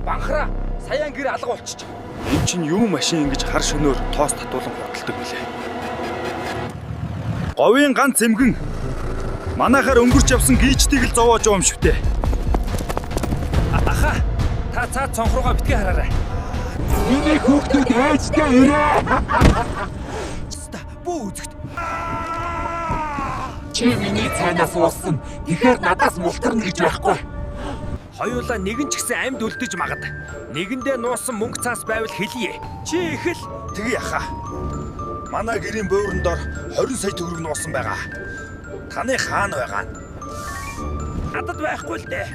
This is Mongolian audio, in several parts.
Банхраа саяан гэр алга болчих. Эн чинь юу машин ингэж хар шөнөөр тоос татуулан худалдаг билээ. Говийн ганц эмгэн манайхаар өнгөрч явсан гийчдийг л зовоож байгаа юм швтэ. Аха та цаад цонх руугаа битгий хараарай. Миний хүүхдүүд ээжтэй ирээ. Бүү үзэгт. Чи миний цайнаас уусан. Тэгэхээр надаас мултарна гэж байхгүй. Хоёулаа нэгэн ч гэсэн амьд үлдэж магад. Нэгэндээ нуусан мөнгө цаас байвал хэлье. Чи их л Тэгье яха. Манай гэрийн бууран дор 20 сая төгрөг нуусан байгаа. Таны хаана байгаа нь? надад байхгүй л дээ.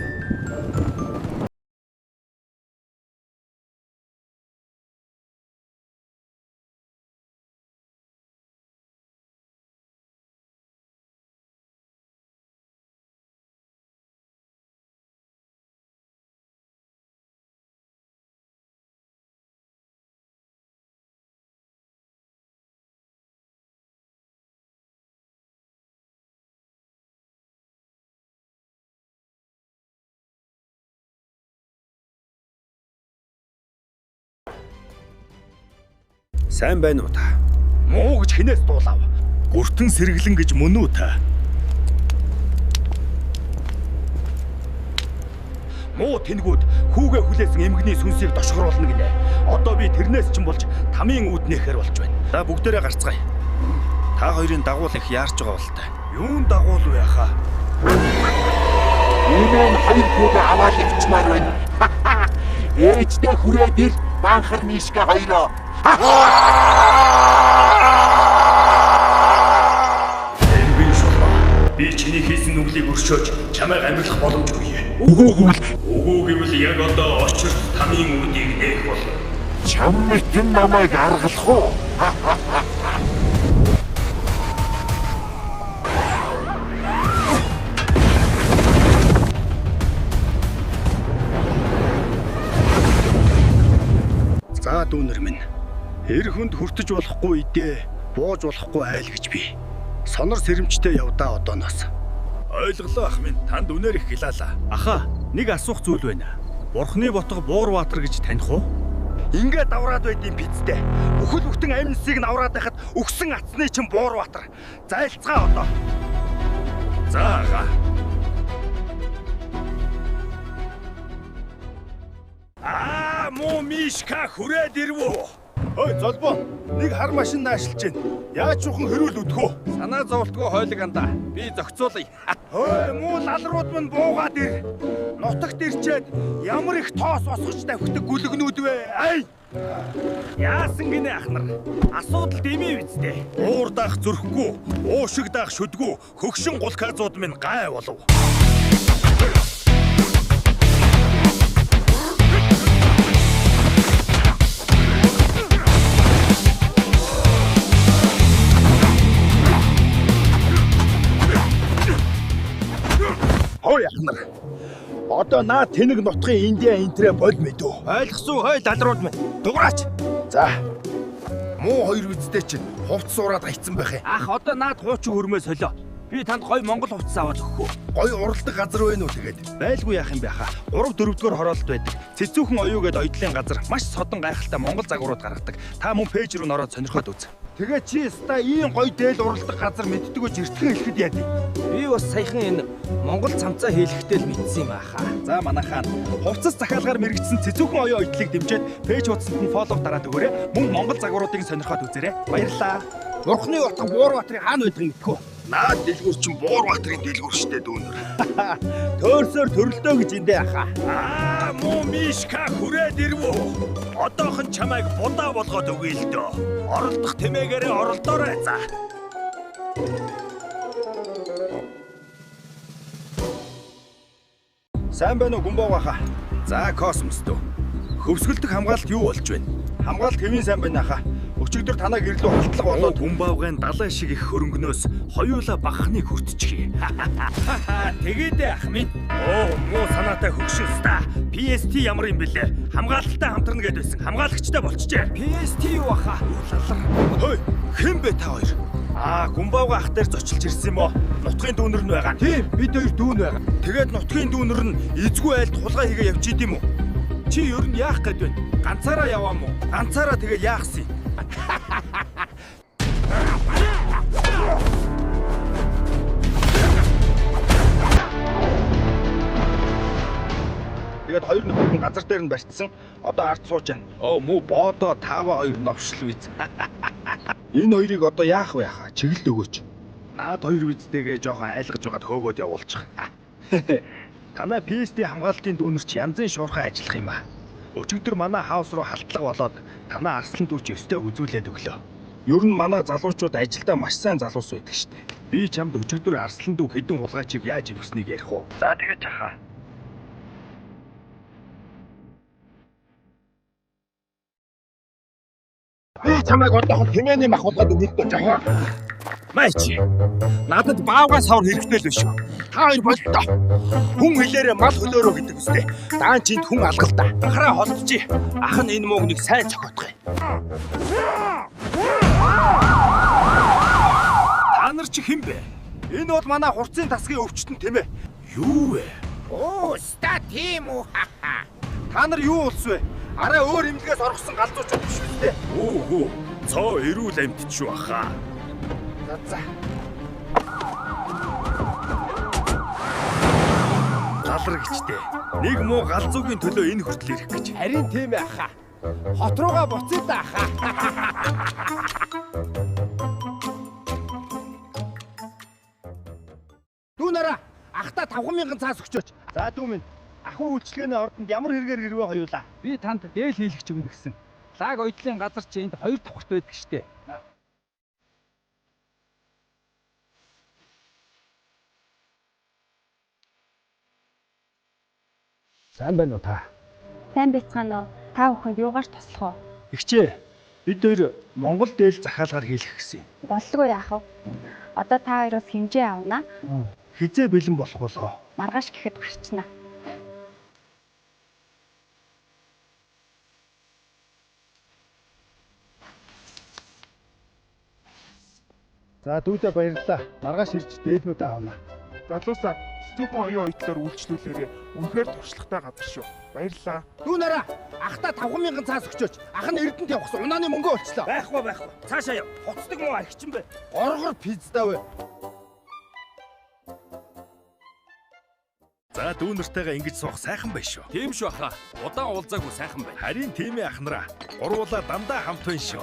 Сайн байна уу та? Муу гэж хинээс дуулав. Гүртэн сэргэлэн гэж мөн үү та? Муу тэнгүүд хүүгээ хүлээсэн эмгний сүнсийг дошгоруулна гинэ. Одоо би тэрнээс чинь болж тамийн үүднээхээр болж байна. За бүгдээрээ гарцгаая. Та хоёрын дагуул их яарч байгаа бол та. Юун дагуул вэ хаа? Энэ нь хоёр хүүгээ аваад явчмаар байна. Ээжтэй хүрээд ир Банхар Мишка хоёроо. Эмгэн шулмаа. Би чиний хийсэн нүглийг өршөөж чамайг амьлах боломж өгье. Үгүй гэвэл Үгүй гэвэл яг одоо очирт тамийн үүдийг нээх болно. чам мэдэн намайг аргалах уу? За дүүнер минь. Эр хүнд хүртэж болохгүй идэ, бууж болохгүй айл гэж би. Сонор сэрэмжтэй явдаа одооноос. Ойлголоо ах минь. Танд үнээр их хилаалаа. Аха, нэг асуух зүйл байна. Бурхны ботго Буурбаатар гэж таних уу? Ингээ давраад байдیں пицтэй. Бүхэл бүтэн амьсыг навраад байхад өгсөн атсны чинь Буурбаатар. Зайлцгаа одоо. За ага. Аа муу Мишка хүрээд ирв үү? Ой, золбоо. Нэг хар машин наашлж байна. Яаж чухан хэрүүл өдөх үү? Санаа зовлтгүй хойлог андаа. Би зохицуулъя. Хөөе муу лалрууд минь буугаад ир. Нутагт ирчээд ямар их тоос босгож давхдаг гүлгнүүд вэ? Ай! Яасан гинэ ах нар? Асуудал дэмий үсттэй. Уур даах зөрөхгүй, уушиг даах шүдгүү, хөгшин гулказууд минь гай болов. Хой ах нар. Одоо наа тэнэг нутгийн Индиа энтрээ бол мэдв. Ойлгосон хой лалрууд минь. Дуграач. За. Муу хоёр үсттэй чинь хувц сураад гайцсан байх юм. Ах одоо наад хуучин хөрмөө солио. Би танд гой Монгол хувцас аваад өгөх үү? Гой уралдаг газар байна уу тэгээд? Байлгүй яах юм бэ хаа? 3 4-р хороолт байдаг. Цэцүүхэн оюу гээд оёдлын газар маш содон гайхалтай Монгол загварууд гаргадаг. Та мөн пэйж рүү нороод сонирхоод үз. Тэгээ чи ста ийм гой дээл уралдаг газар мэддэг гэж эртхэн хэлэхэд яа дий. Би бас саяхан энэ Монгол цамцаа хийлэхдээ л мэдсэн юм аахаа. За манайхаа хувцас захиалгаар мэрэгдсэн цэцүүхэн оюу оёдлыг дэмжиж пэйж хуудсанд нь фоллоу дараад өгөөрэй. Мөн Монгол загваруудыг сонирхоод үзээрэй. Баярлалаа. Бурхны утга Буурбаатарын хаана байдгийг мэдэх үү? Наад дэлгүүр чинь Буурбаатарын дэлгүүр штэ дүүнер. Төөрсөөр төрөлдөө гэж эндээ ахаа. Аа муу Мишка хүрээд ирв үү? Одоохон чамайг будаа болгоод өгье л дөө. Оролдох тэмээгээрээ оролдоорой за. Сайн байна уу гүнбоо хаа? За космос дөө. Хөвсгөлдөх хамгаалалт юу болж байна? Хамгаалалт хэвийн сайн байна хаа. Өчигдөр танаа гэрлүү халтлага болоод гүнбавгын далай шиг их хөрөнгнөөс хоёулаа багхныг хүртчихье. Тэгээд ах минь. Оо, муу санаатай хөгшин ста. PST ямар юм бэлээ? Хамгаалалтай хамтарна гэд байсан. Хамгаалагчтай болчихжээ. PST юу аха? Лалар. Хөөе, хэн бэ та хоёр? Аа, гүнбавга ах дээр зочилж ирсэн юм уу? Нутгийн дүүнер нь байгаа. Тийм, бид хоёр дүүн байгаа. Тэгээд нутгийн дүүнер нь эзгүй айлд хулгай хийгээ явж идэм үү? Чи ер нь яах гээд байна? Ганцаараа яваа мó? Ганцаараа тэгээ яах юм? Тэгээд хоёр нөхөр нь газар дээр нь барьцсан. Одоо ард сууж байна. Оо мүү боодоо таава хоёр новшл биз. Энэ хоёрыг одоо яах вэ хаа? Чиглэл өгөөч. Наад хоёр визтэйгээ жоохон айлгаж байгаад хөөгөөд явуулчих. Танай PSD хамгаалтын дүүнер чи янзын шуурхай ажиллах юм аа. Өчигдөр манай хаус руу халтлага болоод танай арслан дүү ч өстэй үзүүлээд өглөө. Ер нь манай залуучууд ажилдаа маш сайн залуус байдаг штэ. Би чамд өчигдөр арслан дүү хэдэн хулгайчийг яаж ивснийг ярих уу? За тэгэж хаа. Би чамайг одооход хэмээний мах хулгайд өгөх гэж байгаа. Майч. Надад баавгай савар хэрэгтэй л биш үү? Та хоёр болтоо. Хүн хэлээрээ мал хөлөөрөө гэдэг үстэй. Даан чинд хүн алгалдаа. Анхаараа холдчих. Ах нь энэ мууг нэг сайн цохиодох юм. Та нар чи хэн бэ? Энэ бол манай хурцын тасгийн өвчтөн тийм ээ. Юу вэ? Оо, ста тийм үү? Та нар юу улс вэ? Арай өөр имлгээс оргосон галзуучууд биш үү те? Үгүй. Цоо эрүүл амьтд шүү ахаа. За за. Галар гэжтэй. Нэг муу галзуугийн төлөө энэ хүртэл ирэх гэж. Харин тийм ээ ахаа. Хот руугаа буцъя да ахаа. Дүү нараа ахта 5000 цаас өгчөөч. За дүү минь. Ахын үйлчлэгээний ордонд ямар хэрэгээр хэрвээ хоёулаа? Би танд дээл хийлгэж өгнө гэсэн. Лаг оёдлын газар чи энд хоёр давхарт байдаг штэ. Сайн байна уу та? Сайн байцгаана уу? Та бүхэнд юугаар туслах вэ? Игчээ. Бид хоёр Монгол дээл захиалгаар хийлгэх гэсэн юм. Боллгүй яах вэ? Одоо та хоёроос хэмжээ авна. Хизээ бэлэн болох болоо. Маргааш гэхэд гарчна. За дүүдээ баярлалаа. Маргааш ирж дээлнүүдээ авна. Залуусаа Ступа оюун оюутлаар үйлчлүүлээрээ үнэхээр туршлагатай газар шүү. Баярлалаа. Дүү нараа ахта 5000 цаас өгчөөч. Ах нь Эрдэнэт явахсан. Унааны мөнгө олчлоо. Байхгүй байхгүй. Цаашаа яв. Хуцдаг муу архичин бэ. Горгор пиццаа вэ. За дүү нартайгаа ингэж суух сайхан байх шүү. Тийм шүү ахаа. Удаан уулзаагүй сайхан байна. Харин тийм ээ ах нараа. Гурвуулаа дандаа хамт байна шүү.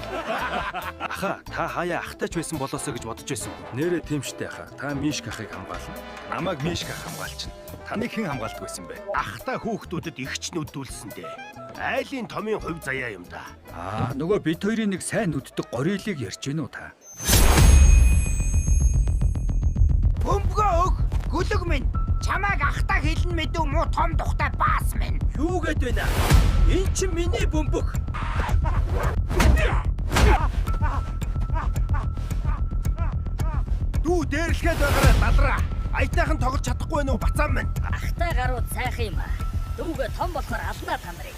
Аха, та хаяа ахтай ч байсан болоосоо гэж бодож байсан. Нэрээ тийм штэ аха. Та Мишк ахыг хамгаална. Намайг Мишк ах хамгаалчихна. Таныг хэн хамгаалдаг байсан бэ? Ахта хүүхдүүдэд игч нүдүүлсэн дээ. Айлын томын хувь заяа юм да. Аа, нөгөө бид хоёрын нэг сайн нүддэг горилыг ярьж гэнэ үү та? Бөмбөгөө өг, гүлэг минь. Чамайг ахта хэлнэ мэдүү муу том тухтай баас минь. Юу гээд байна? Эн чинь миний бөмбөг. Дүү дээрлэхэд байгаараа далраа. Аятайхан тоглож чадахгүй байна уу бацаан минь. Ахтай гарууд сайхан юм аа. Дүүгээ том болохоор алнаа та нарыг.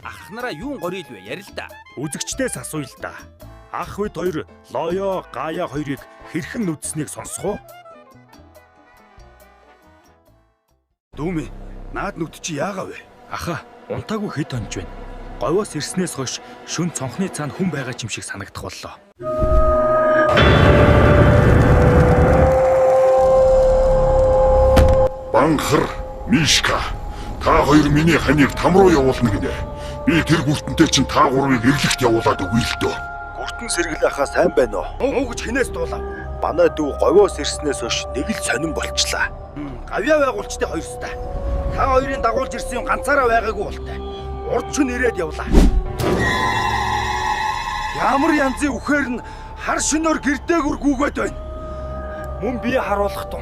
Ах нараа юун горил вэ? Ярил л да. Үзэгчдээс асууя л да. Ах бид хоёр Лоё, Гая хоёрыг хэрхэн нүдсэнийг сонсох уу? Дүүми, наад нүд чи яагаа вэ? Аха, унтаагүй хэд хонж байна. Говьоос ирснээс хойш шүн цонхны цаана хүн байгаа юм шиг санагдах боллоо. Банхар, Мишка. Та хоёр миний ханыг там руу явуулна гинэ. Би тэр гүртэнтэй чинь та гурвыг эрлэгт явуулаад өгье л дөө. Гүртэн сэргэл ахаа сайн байна уу? Муу гэж хинээс дуулав. Манай дүү говьоос ирснээс хойш нэг л сонин болчлаа. Гавьяа байгуулчтай хоёрстай. Та хоёрын дагуулж ирсэн юм ганцаараа байгаагүй болтой. Урд шөн ирээд явлаа. Ямар янзын үхээр нь хар шөнөөр гэрдээгүр гүгээд байна. Мөн бие харуулах тун.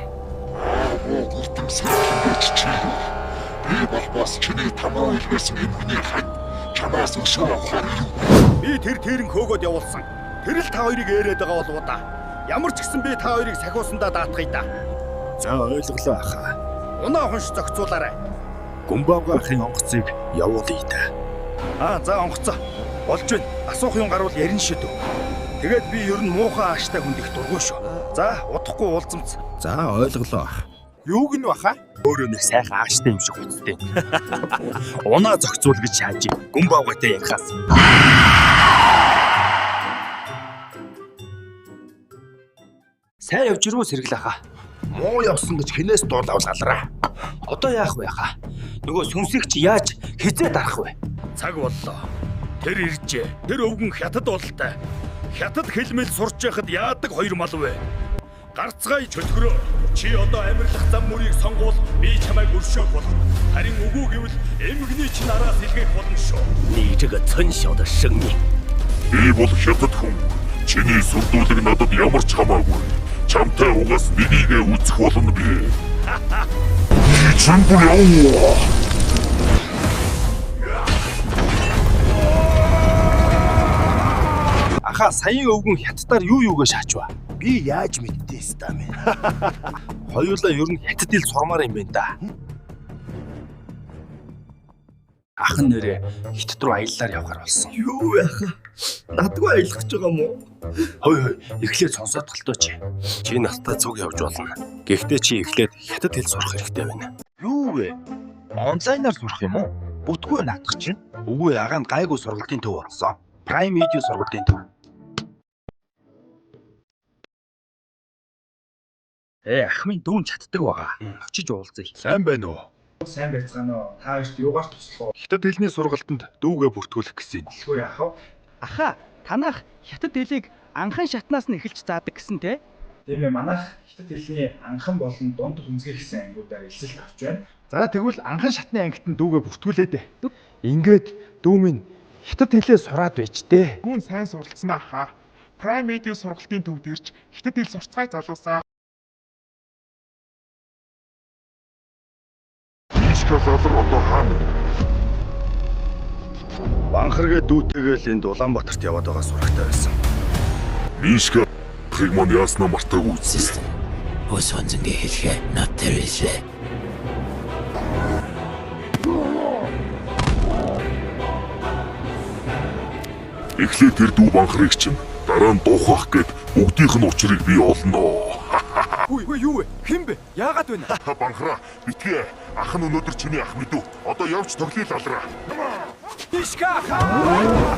Муу гүртэн сэргэлж чи юу? Би бол бас чиний там руу илгээсэн энэ хүний хань. Чамаас өшөө авахар юу? Би тэр тэрэн хөөгөөд явуулсан. Тэр л та хоёрыг ээрээд байгаа болов уу да. Ямар ч гэсэн би та хоёрыг сахиусандаа даатгая да. За ойлголоо ахаа. Унаа хонш зохицуулаарай. Гүмбавга ахын онгоцыг явуулъя да. Аа за онгоцоо. Болж байна. Асуух юм гарвал ярина шүү дээ. Тэгээд би ер нь муухай ааштай хүнд их дургүй шүү. За, удахгүй уулзамц. За ойлголоо ах. Юуг нь баха? Өөрөө нэг сайхан ааштай юм шиг хуцтай. Унаа зохицуул гэж шааж. Гүн бавгатай ярихаас. Сайн явж ирвүү сэргэл ахаа. Муу явсан гэж хинээс дуулавал галраа. Одоо яах вэ хаа? Нөгөө сүнсийг чи яаж хизээ дарах вэ? Цаг боллоо. Тэр иржээ. Тэр өвгөн хятад бололтой. Хятад хэлмэл сурч яхад яадаг хоёр мал вэ? Гарцгаая чөлгөрөө. Чи одоо амьрлах зам мөрийг сонгуул би чамайг өршөөх болно. Харин үгүй гэвэл эмгний чинь араас илгээх болно шүү. 你这个村小的生命。 Би бол хятад хүн. Чиний сүрдүүлэг надад ямар ч хамаагүй. Чамтай угаас нэгийгээ үзэх болно би. Чи чинь бүр яа. Ахаа саяын өвгөн хятадаар юу юугаа шаачва? Би яаж мэдтээ стам юм. Хоёулаа ер нь хятад хэл сурмаар юм байна да. Ах нь нэрээ хятад руу аяллаар явахар болсон. Юу вэ ахаа? Надгүй аялах гэж байгаа юм уу? Хой хой эхлээд сонсоод галтай чи. Чи надтай цуг явж болно. Гэхдээ чи эхлээд хятад хэл сурах хэрэгтэй байна. Юу вэ? Онлайнаар сурах юм уу? Бүтгүй наадах чинь. Үгүй агаа нь гайгүй сургалтын төв болсон. Prime Video сургалтын төв. Э ах минь дүүн чаддаг байгаа. Очиж уулзъя. Сайн байна уу? Сайн байцгаана уу? Та хоёрт юугаар туслах уу? Хятад хэлний сургалтанд дүүгээ бүртгүүлэх гэсэн. Дэлгүй яах вэ? Аха, танах хятад хэлийг анхан шатнаас нь эхэлж заадаг гэсэн те. Тийм ээ, манайх хятад хэлний анхан болон дунд хүнзгий гэсэн ангиудаар элсэлт авч байна. За тэгвэл анхан шатны ангит нь дүүгээ бүртгүүлээ дээ. Ингээд дүү минь хятад хэлээ сураад байж дээ. Гүн сайн суралцсан ахаа. Prime Video сургалтын төвд ирж хятад хэл сурцгаая залуусаа. Мишка лалар одоо хаана? Банхаргээ дүүтэйгээл энд Улаанбаатарт яваад байгаа сурагтай байсан. Мишка хийг мань яаснаа мартаагүй үзсэн. Ус онзонгийн хэлхээ над тэр билээ. Эхлээд тэр дүү банхарыг чинь дараа нь дуухах гээд бүгдийнх нь учрыг би олно. Хүй хүй юу вэ? Хэн бэ? Яагаад вэ? Та банхраа битгий. Ах нь өнөөдөр чиний ах мэдв. Одоо явж тоглоё лалраа. Мишка ахаа!